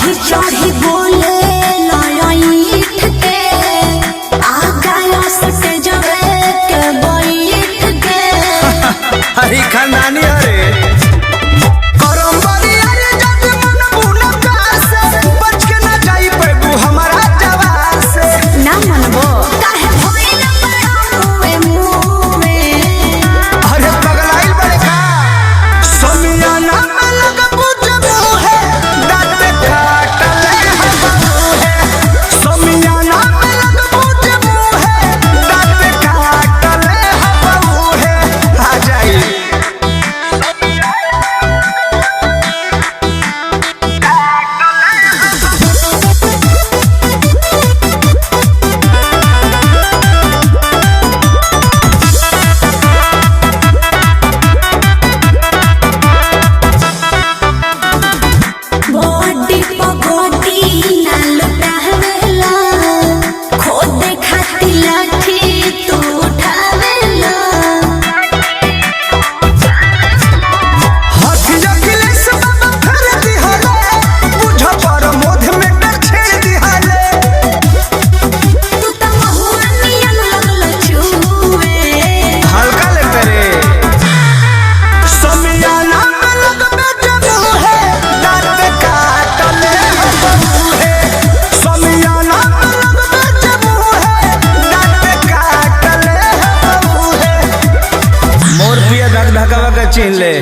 बढ़ी चढ़ी बोले लईठ के आगा सट जवे के बैठ के। अरे खानदानी अरे करम बरी अरे जद मन बुन प्यार से बच के ना जाई पैबू हमारा जवार से। ना मनबो काहे भइल बड़ा मुए मुए। अरे पगलाइल बड़े का समियाना में लगबू जबू है दांत काटले है बबू है। समियाना में लगबू जबू है दांत काटले है बबू है। आ जाई। बॉडी पगोटी ना लुटावेला, खोदे खाती लाठी तू उठावेला। हाथी अखिलेश बाबा फेर दिहले बुझ पर मोध में डर छेड़ दिहले। तू त महुआ नियन लगल छुए। हल्का ले तेरे समियाना में लगबे जबू है दांत काटले है बबू है। समियाना में लगबे जबू है दांत काटले है बबू है। मोर पिया धक धकवा के चिन्ह ले।